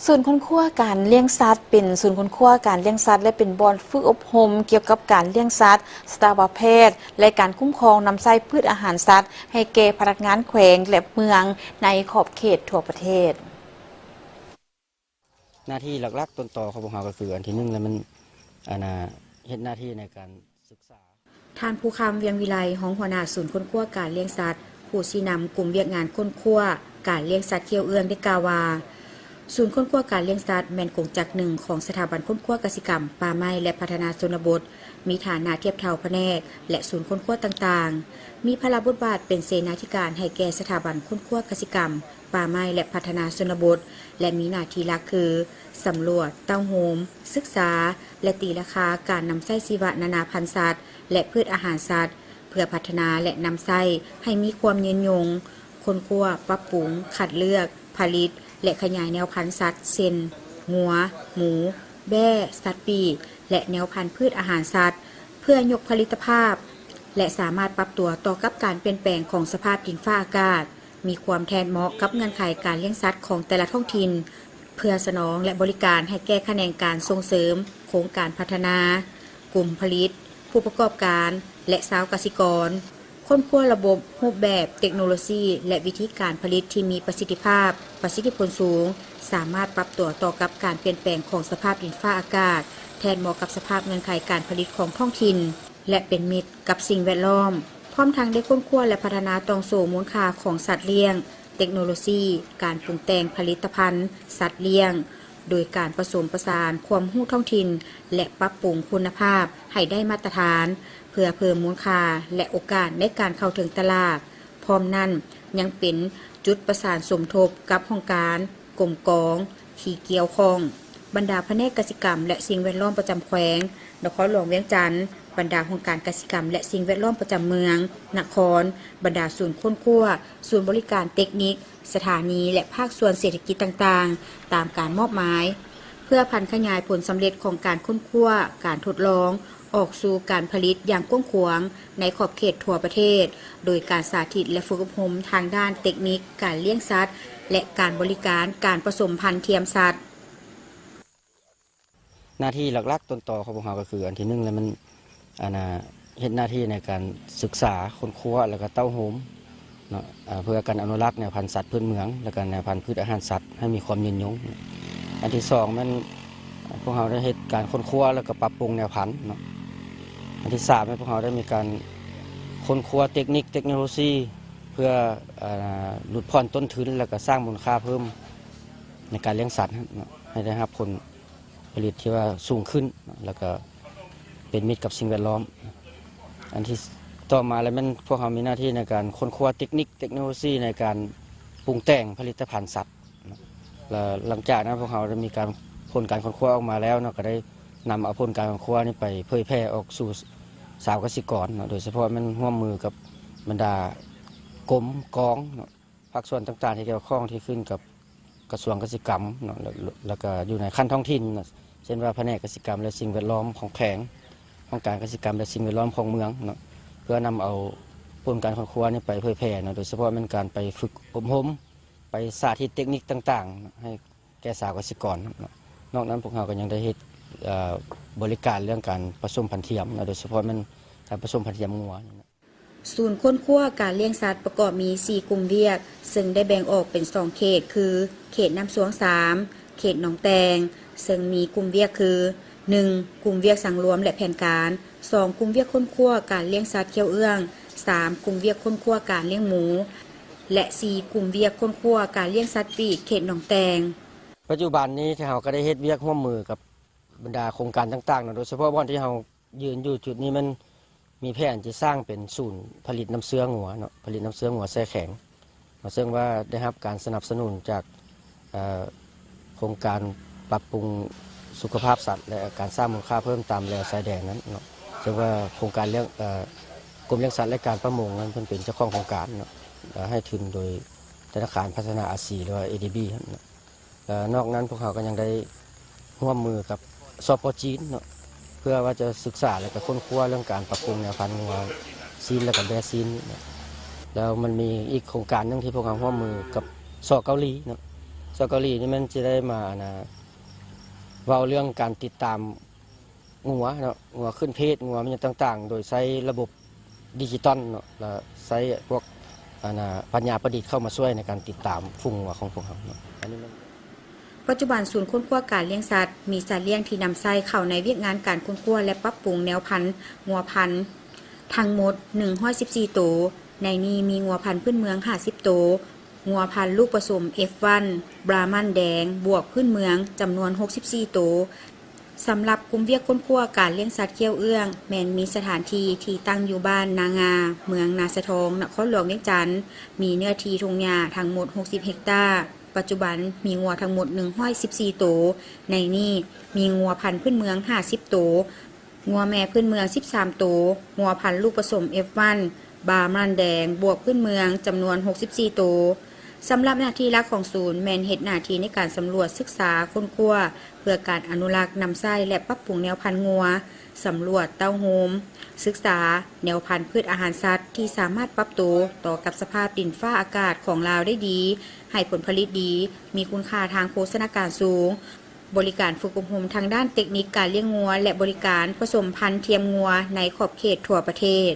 ສູນຄົ້ນຄວ້າການລ້ຽງສັດ ເປັນສູນຄົ້ນຄວ້າການລ້ຽງສັດ ແລະ ເປັນບ່ອນຝຶກອົບຮົມກ່ຽວກັບການລ້ຽງສັດ, ສັດຕະວະແພດ ແລະ ການຄຸ້ມຄອງນຳໃຊ້ພືດອາຫານສັດ ໃຫ້ແກ່ພະນັກງານແຂວງ ແລະ ເມືອງ ໃນຂອບເຂດທົ່ວປະເທດ. ໜ້າທີ່ຫຼັກໆຕົ້ນຕໍຂອງພວກເຮົາກໍຄື ອັນທີໜຶ່ງແລ້ວ ມັນ ອັນນ່າ ເຮັດໜ້າທີ່ໃນການສຶກສາ. ທ່ານ ພູຄຳ ວຽງວິໄລ ຮອງຫົວໜ້າສູນຄົ້ນຄວ້າການລ້ຽງສັດ, ຜູ້ຊີ້ນຳກຸ່ມວຽກງານຄົ້ນຄວ້າການລ້ຽງສັດຂຽວເອື້ອງ ໄດ້ກ່າວວ່າ ສູນຄົ້ນຄວ້າການລ້ຽງສັດແມ່ນກົງຈັກໜຶ່ງຂອງສະຖາບັນຄົ້ນຄວ້າກະສິກຳ, ປ່າໄມ້ ແລະ ພັດທະນາຊົນນະບົດ, ມີຖານະທຽບເທົ່າພະແນກ ແລະ ສູນຄົ້ນຄວ້າຕ່າງໆ, ມີພາລະບົດບາດເປັນເສນາທິການໃຫ້ແກ່ສະຖາບັນຄົ້ນຄວ້າກະສິກຳ, ປ່າໄມ້ ແລະ ພັດທະນາຊົນນະບົດ ແລະ ມີໜ້າທີ່ຫຼັກຄື ສຳຫຼວດ, ເຕົ້າໂຮມ, ສຶກສາ ແລະ ຕີລາຄາການນຳໃຊ້ຊີວະນານາພັນສັດ ແລະ ພືດອາຫານສັດ ເພື່ອພັດທະນາ ແລະ ນຳໃຊ້ໃຫ້ມີຄວາມຍືນຍົງ, ຄົ້ນຄວ້າ, ປັບປຸງ, ຄັດເລືອກ, ຜະລິດ ແລະ ຂະຫຍາຍແນວພັນສັດ ເຊັ່ນ ງົວ, ໝູ, ແບ້, ສັດປີກ ແລະ ແນວພັນພືດອາຫານສັດ ເພື່ອຍົກຜະລິດຕະພາບ ແລະ ສາມາດປັບຕົວຕໍ່ກັບການປ່ຽນແປງຂອງສະພາບດິນຟ້າອາກາດ, ມີຄວາມແທດເໝາະກັບເງື່ອນໄຂການລ້ຽງສັດຂອງແຕ່ລະທ້ອງຖິ່ນ, ເພື່ອສະໜອງ ແລະ ບໍລິການໃຫ້ແກ່ຂະແໜງການສົ່ງເສີມ, ໂຄງການພັດທະນາ, ກຸ່ມຜະລິດ, ຜູ້ປະກອບການ ແລະ ຊາວກະສິກອນ. ຄົ້ນຄວ້າລະບົບ, ຮູບແບບ, ເຕັກໂນໂລຊີ ແລະ ວິທີການຜະລິດທີ່ມີປະສິດທິພາບ, ປະສິດທິຜົນສູງ, ສາມາດປັບຕົວຕໍ່ກັບການປ່ຽນແປງຂອງສະພາບດິນຟ້າອາກາດ, ແທດເໝາະກັບສະພາບເງື່ອນໄຂການຜະລິດຂອງທ້ອງຖິ່ນ ແລະ ເປັນມິດກັບສິ່ງແວດລ້ອມ, ພ້ອມທັງໄດ້ຄົ້ນຄວ້າ ແລະ ພັດທະນາຕ່ອງໂສ້ມູນຄ່າຂອງສັດລ້ຽງ, ເຕັກໂນໂລຊີການປຸງແຕ່ງຜະລິດຕະພັນສັດລ້ຽງ, ໂດຍການປະສົມປະສານຄວາມຮູ້ທ້ອງຖິ່ນ ແລະ ປັບປຸງຄຸນນະພາບໃຫ້ໄດ້ມາດຕະຖານ ເພື່ອເພີ່ມມູນຄ່າ ແລະ ໂອກາດໃນການເຂົ້າເຖິງຕະຫຼາດ. ພ້ອມນັ້ນ ຍັງເປັນຈຸດປະສານສົມທົບກັບຫ້ອງການ, ກົມກອງ, ທີ່ກ່ຽວຂ້ອງ, ບັນດາພະແນກກະສິກຳ ແລະ ສິ່ງແວດລ້ອມປະຈຳແຂວງ, ນະຄອນຫຼວງວຽງຈັນ, ບັນດາຫ້ອງການກະສິກຳ ແລະ ສິ່ງແວດລ້ອມປະຈຳເມືອງ, ນະຄອນ, ບັນດາສູນຄົ້ນຄວ້າ, ສູນບໍລິການເຕັກນິກ, ສະຖານີ ແລະ ພາກສ່ວນເສດຖະກິດຕ່າງໆ ຕາມການມອບໝາຍ, ເພື່ອຜັນຂະຫຍາຍຜົນສຳເລັດຂອງການຄົ້ນຄວ້າ, ການທົດລອງ ອອກສູ່ການຜະລິດຢ່າງກວ້າງຂວາງໃນຂອບເຂດທົ່ວປະເທດ, ໂດຍການສາທິດ ແລະ ຝຶກອົບຮົມທາງດ້ານເຕັກນິກການລ້ຽງສັດ ແລະ ການບໍລິການການປະສົມພັນທຽມສັດ. ໜ້າທີ່ຫຼັກໆຕົ້ນຕໍຂອງພວກເຮົາກໍຄື ອັນທີໜຶ່ງແລ້ວ ມັນ ອັນນ່າ ເຮັດໜ້າທີ່ໃນການສຶກສາ, ຄົ້ນຄວ້າ ແລ້ວກໍເຕົ້າໂຮມເນາະ ເພື່ອການອະນຸລັກແນວພັນສັດພື້ນເມືອງ ແລ້ວກໍແນວພັນພືດອາຫານສັດໃຫ້ມີຄວາມຍືນຍົງ. ອັນທີສອງແມ່ນ ພວກເຮົາໄດ້ເຮັດການຄົ້ນຄວ້າ ແລ້ວກໍປັບປຸງແນວພັນເນາະ. ອັນທີສາມແມ່ນພວກເຮົາໄດ້ມີການຄົ້ນຄວ້າເຕັກນິກ, ເຕັກໂນໂລຊີ ເພື່ອ ເອີ ຫຼຸດຜ່ອນຕົ້ນທຶນ ແລ້ວກໍສ້າງມູນຄ່າເພີ່ມໃນການລ້ຽງສັດເນາະ ໃຫ້ໄດ້ຮັບຜົນ ຜະລິດທີ່ວ່າສູງຂຶ້ນ ແລ້ວກໍເປັນມິດກັບສິ່ງແວດລ້ອມ. ອັນທີຕໍ່ມາແລ້ວແມ່ນພວກເຮົາມີໜ້າທີ່ໃນການຄົ້ນຄວ້າເຕັກນິກ, ເຕັກໂນໂລຊີໃນການປຸງແຕ່ງຜະລິດຕະພັນສັດ. ແລ້ວຫຼັງຈາກນັ້ນພວກເຮົາໄດ້ມີການ ຜົນການຄົ້ນຄວ້າອອກມາແລ້ວເນາະ ກໍໄດ້ນຳເອົາຜົນການຄົ້ນຄວ້ານີ້ໄປເຜີຍແຜ່ອອກສູ່ຊາວກະສິກອນເນາະ ໂດຍສະເພາະແມ່ນຮ່ວມມືກັບບັນດາກົມກອງເນາະ ພາກສ່ວນຕ່າງໆທີ່ກ່ຽວຂ້ອງທີ່ຂຶ້ນກັບກະຊວງກະສິກຳເນາະ ແລະ ແລ້ວກໍຢູ່ໃນຂັ້ນທ້ອງຖິ່ນເນາະ ເຊັ່ນວ່າພະແນກກະສິກຳ ແລະ ສິ່ງແວດລ້ອມຂອງແຂວງ, ຫ້ອງການກະສິກຳ ແລະ ສິ່ງແວດລ້ອມຂອງເມືອງເນາະ ເພື່ອນຳເອົາຜົນການຄົ້ນຄວ້ານີ້ໄປເຜີຍແຜ່ເນາະ ໂດຍສະເພາະແມ່ນການໄປຝຶກອົບຮົມ, ໄປສາທິດເຕັກນິກຕ່າງໆເນາະ ໃຫ້ແກ່ຊາວກະສິກອນເນາະ. ນອກນັ້ນພວກເຮົາກໍຍັງໄດ້ເຮັດ ເອີ ບໍລິການເລື່ອງການປະສົມພັນທຽມເນາະ ໂດຍສະເພາະແມ່ນການປະສົມພັນທຽມງົວ. ສູນຄົ້ນຄວ້າການລ້ຽງສັດປະກອບມີສີ່ກຸ່ມວຽກ, ເຊິ່ງໄດ້ແບ່ງອອກເປັນສອງເຂດ ຄື ເຂດນ້ຳຊວງສາມ, ເຂດໜອງແຕ່ງ, ເຊິ່ງມີກຸ່ມວຽກຄື ໜຶ່ງ ກຸ່ມວຽກສັງລວມ ແລະ ແຜນການ, ສອງ ກຸ່ມວຽກຄົ້ນຄວ້າການລ້ຽງສັດຂຽວເອື້ອງ, ສາມ ກຸ່ມວຽກຄົ້ນຄວ້າການລ້ຽງໝູ ແລະ ສີ່ ກຸ່ມວຽກຄົ້ນຄວ້າການລ້ຽງສັດປີກເຂດໜອງແຕ່ງ. ປັດຈຸບັນນີ້ເຮົາກໍໄດ້ເຮັດວຽກຮ່ວມມືກັບບັນດາໂຄງການຕ່າງໆເນາະ, ໂດຍສະເພາະບ່ອນທີ່ເຮົາ ຢືນຢູ່ຈຸດນີ້ແມ່ນມີແຜນຈະສ້າງເປັນສູນຜະລິດນ້ຳເຊື້ອງົວເນາະ, ຜະລິດນ້ຳເຊື້ອງົວແຊ່ແຂງເນາະ, ເຊິ່ງວ່າໄດ້ຮັບການສະໜັບສະໜູນຈາກ ເອີ ໂຄງການປັບປຸງສຸຂະພາບສັດ ແລະ ການສ້າງມູນຄ່າເພີ່ມຕາມແລວຊາຍແດນນັ້ນເນາະ, ເຊິ່ງວ່າໂຄງການລ້ຽງ ເອີ ກົມລ້ຽງສັດ ແລະ ການປະມົງນັ້ນເພິ່ນເປັນເຈົ້າຂອງໂຄງການເນາະ, ເອີ ໃຫ້ທຶນໂດຍທະນາຄານພັດທະນາອາຊີ ຫຼືວ່າ ເອດີບີ ຫັ້ນເນາະ. ແລະ ນອກນັ້ນພວກເຮົາກໍຍັງໄດ້ຮ່ວມມືກັບ ສປ ຈີນເນາະ ເພື່ອວ່າຈະສຶກສາ ແລະ ກະຄົ້ນຄວ້າເລື່ອງການປັບປຸງແນວພັນງົວຊີນ ແລະ ກະແບ້ຊີນເນາະ. ແລ້ວມັນມີອີກໂຄງການໜຶ່ງທີ່ພວກເຮົາຮ່ວມມືກັບ ສ ເກົາຫຼີເນາະ, ສາວເກົາຫຼີນີ້ແມ່ນຊິໄດ້ມາ ອັນນ່າ ເວົ້າເລື່ອງການຕິດຕາມງົວເນາະ, ງົວຂຶ້ນເພດ, ງົວມີຫຍັງຕ່າງໆ ໂດຍໃຊ້ລະບົບດິຈິຕອນເນາະ ແລະ ໃຊ້ພວກ ອັນນ່າ ປັນຍາປະດິດເຂົ້າມາຊ່ວຍໃນການຕິດຕາມຝູງງົວຂອງພວກເຮົາເນາະ. ອັນນີ້ແມ່ນ ປັດຈຸບັນ ສູນຄົ້ນຄວ້າການລ້ຽງສັດ ມີສັດລ້ຽງທີ່ນຳໃຊ້ເຂົ້າໃນວຽກງານການຄົ້ນຄວ້າ ແລະ ປັບປຸງແນວພັນງົວພັນ ທັງໝົດ ໜຶ່ງຮ້ອຍສິບສີ່ໂຕ, ໃນນີ້ມີງົວພັນພື້ນເມືອງ ຫ້າສິບໂຕ, ງົວພັນລູກປະສົມ ເອັຟວັນ ບຣາມັນແດງ ບວກພື້ນເມືອງ ຈຳນວນ ຫົກສິບສີ່ໂຕ. ສຳລັບກຸ່ມວຽກຄົ້ນຄວ້າການລ້ຽງສັດຂ້ຽວເອື້ອງ ແມ່ນມີສະຖານທີ່ທີ່ຕັ້ງຢູ່ບ້ານນາງາ, ເມືອງນາສະທອງ, ນະຄອນຫຼວງວຽງຈັນ, ມີເນື້ອທີ່ທົ່ງຫຍ້າທັງໝົດ ຫົກສິບເຮັກຕາ. ປັດຈຸບັນມີງົວທັງໝົດ ໜຶ່ງຮ້ອຍສິບສີ່ໂຕ, ໃນນີ້ມີງົວພັນພື້ນເມືອງ ຫ້າສິບໂຕ, ງົວແມ່ພື້ນເມືອງ ສິບສາມໂຕ, ງົວພັນລູກປະສົມ ເອັຟວັນ ບຣາມັນແດງ ບວກພື້ນເມືອງ ຈຳນວນ ຫົກສິບສີ່ໂຕ. ສຳລັບໜ້າທີ່ຫຼັກຂອງສູນແມ່ນເຮັດໜ້າທີ່ໃນການສຳຫຼວດ, ສຶກສາ, ຄົ້ນຄວ້າ ເພື່ອການອະນຸລັກ, ນຳໃຊ້ ແລະ ປັບປຸງແນວພັນງົວ, ສຳຫຼວດເຕົ້າໂຮມ, ສຶກສາແນວພັນພືດອາຫານສັດທີ່ສາມາດປັບໂຕຕໍ່ກັບສະພາບດິນຟ້າອາກາດຂອງລາວໄດ້ດີ, ໃຫ້ຜົນຜະລິດດີ, ມີຄຸນຄ່າທາງໂພຊະນາການສູງ, ບໍລິການຝຶກອົບຮົມທາງດ້ານເຕັກນິກການລ້ຽງງົວ ແລະ ບໍລິການປະສົມພັນທຽມງົວໃນຂອບເຂດທົ່ວປະເທດ.